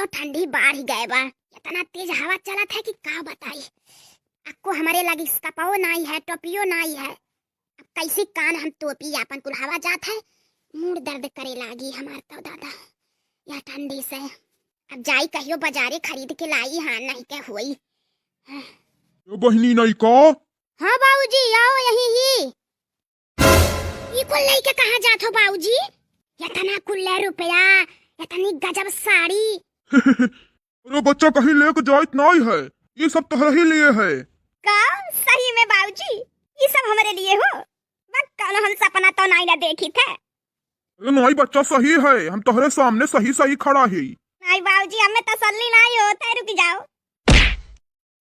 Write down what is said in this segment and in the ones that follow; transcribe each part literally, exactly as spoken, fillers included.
ठंडी बाढ़ गए बा, इतना तेज हवा चलत है कि का बताई। अक्को हमरे लगी कपवो नाई है, टोपियो नाई है। अब कैसे कान हम तोपी, आपन कुल हवा जात है, मूड़ दर्द करे लागी हमार तो दादा, यह ठंडी से। अब जाई कहियो बाजारे खरीद के लाई, हाँ नहीं के होई। ए बहिनी, नहीं का? हाँ बाबूजी, आओ यही ही। ई कुल लेके कहाँ जात हो बाबूजी? इतना कुल्ले रुपया, इतनी गजब साड़ी। अरे बच्चा, कहीं लेके जाइत नाई है, ये सब तोहरे ही लिए है। का? सही में बाबूजी, ये सब हमरे लिए हो? बक, कौनो हम सपना तो नाई ना देखी थे। अरे नाई बच्चा, सही है, हम तोहरे सामने सही सही खड़ा ही। नाई बाबूजी, हमें तसल्ली नाई होत है, रुक जाओ।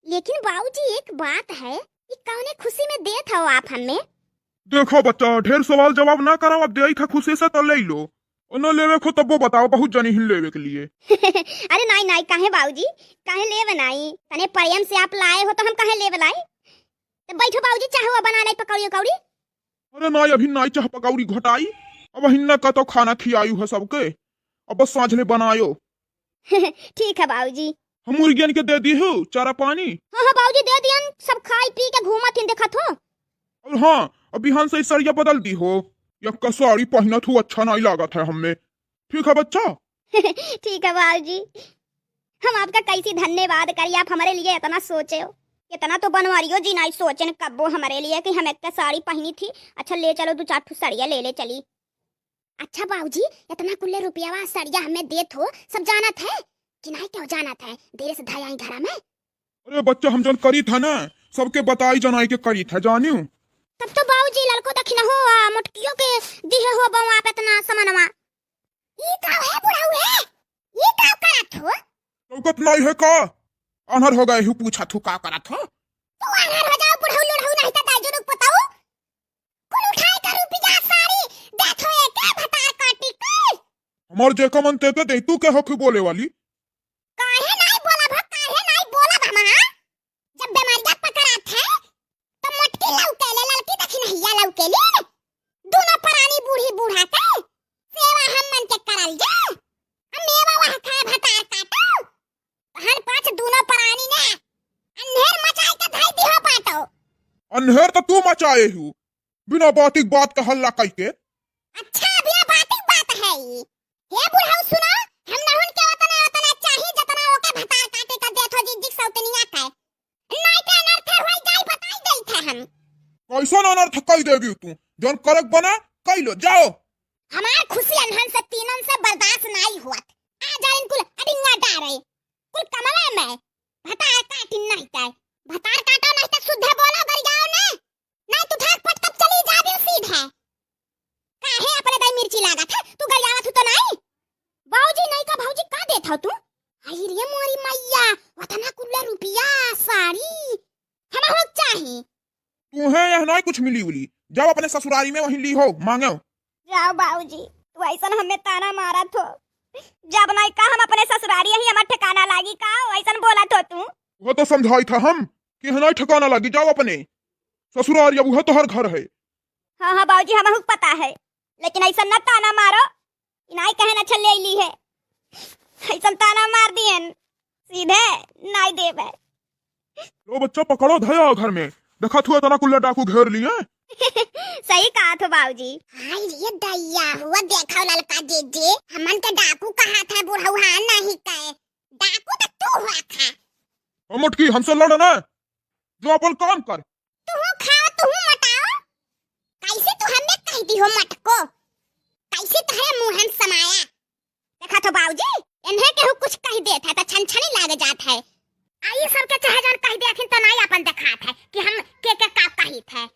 लेकिन बाबूजी, एक बात है, ई कौने खुशी में देत हो आप हमें? देखो बच्चा, ढेर सवाल जवाब ना करो, अब देई था खुशी से तो ले लो, और न लेवे को तब्बो बताओ, बहुत जनी हिन लेवे के लिए। अरे नाई नाई, काहे बाबूजी, काहे लेवे नाई? तने प्रेम से आप लाए हो तो हम काहे लेवे लाई? तो बैठो बाबूजी, चाहो बना लाई पकौड़ी उकौड़ी। अरे नाई, अभी नाई चाह पकौड़ी घोटाई, अब हिन्ना का तो खाना खियायु है सबके, अब बस सांझ ले बनायो। ठीक है बाबूजी। हम मुर्गियन के दे दी हो चारा पानी। हाँ, हाँ बाबूजी, दे दियन, सब खाई पी के घूमत हिन, देखत हो। और हाँ, अब बिहान से ई सड़िया बदल दी हो, यक्का साड़ी पहनत हो, अच्छा नाई लागत है हमें। ठीक है बच्चा। ठीक है बाबूजी, हम आपका कैसी धन्यवाद करी, आप हमरे लिए इतना सोचे हो। इतना तो बनवारियो जी नाई सोचेन कब्बो हमरे लिए कि हम एक साड़ी पहनी थी। अच्छा ले चलो, दो चार ठो सड़िया ले ले चली। अच्छा बाबूजी, इतना कुल्ले रुपयावा सड़िया हमें देत हो, सब जानत है कि नाई? क्यों जानत है, देर से धाय आई घरा में। अरे बच्चा, हम जौन करी था ना, सबके बताई जनाई के करी था, जानियो। तब तो बाबूजी ललको दखिनहो आ मोटकियो के दिहे हो बउआ आप इतना समनवा। ई का है बुढ़ऊ है? ई का करत हो? लौकत नाई है का? आन्हर हो गए हूँ, पूछत हूँ का करत हो? तू आन्हर हो जाओ बुढ़ऊ लुढ़ऊ, नहीं तो दाई जुनुक पताऊ। कुल उठाए का रुपया साड़ी देत हो एके भतार काटी के। हमार जेका मन तेके दे, तू के होखी बोले वाली? काहे नाई बोलब ह, काहे नाई बोलब हम, हाँ? जब बेमारिया पकड़ात है, तो मोटकी लौकेले, ललकी दखिनहिया लौकेले। दोनों परानी बूढ़ी बूढ़ा के सेवा हम मन के करल जा। हम मेवा वह खाए भतार काटो। हर पाँच दोनों परानी ने अन्हेर मचाए के धई दिहो पाटो। अन्हेर तो तू मचाए हु, बिना बातिक बात का हल्ला कई के। अच्छा, बिना बातिक बात है ई। हे बुढ़ऊ सुनो, हम नहुन के ओतना ओतना चाही जतना ओके भतार काटे का देत हो जिज्जिक सौतनिया के। नाई के अनर्थ होई जाई बताई देई थे हम। कैसन अनर्थ कई देबी तू? जौन करक बना कई लो, जाओ। हमार खुशी अनहन से तीनन से बर्दाश्त नाई हुआ। आ जालिन कुल अडिंगा डारे, कुल कमवे में। भतार काटिन नहीं ते, भतार काटो नहीं तो शुद्ध बोलो गरियाओ ने। नहीं तू धाक पट तब चली जाबी सीधे। काहे अपने दाई मिर्ची लागत है? तू गरियावत हु तो नहीं? बाबूजी नहीं का भौजी का देत हो तू? आई रे मोरी मैया, वतना कुल्ला रुपया, साड़ी, हम लोग चाही। तुम्हें यह नहीं कुछ मिली उली, जाओ अपने ससुरारी में वहीं ली हो, मांगो। जाओ बाबूजी, तू ऐसन हमें ताना मारत हो। जब नहीं का हम अपने ससुरारी यही हमार ठिकाना लागी का, ऐसन बोलत हो तू? वह तो समझाई था हम कि यह नहीं ठिकाना लागी, जाओ अपने ससुरारी, अब वह तोहर घर है। हाँ, हाँ बाबूजी, हमहू के पता है, लेकिन ऐसन न ताना मारो। इनाई कहे न छल्ले अइली है, ऐसन ताना मार दियन, सीधे नाई देबे। लो बच्चा, पकड़ो, धया घर में, देखा थुआ तना कुल्ला डाकू घेर लिए। सही कहा थो बाबूजी। हाय रे दैया, हुआ देखो ललका जीजी, हमन के डाकू कहा था बुढ़ऊ, हाँ नहीं कहे, डाकू तो तू हुआ था। ओ मोटकी, हमसे लड़ ना, जो अपन काम कर। तुहू खाओ, तुहू मोटाओ। कैसे तू हमें कह दी हो मटको? कैसे तहरे मुंह में समाया? देखा तो बाबूजी, इन्हें केहू कुछ कह देत है तो छनछनी लाग जात है। आ ई सबके चाहे जौन कह देथिन तो नाई अपन देखात है कि हम के के का कहित है।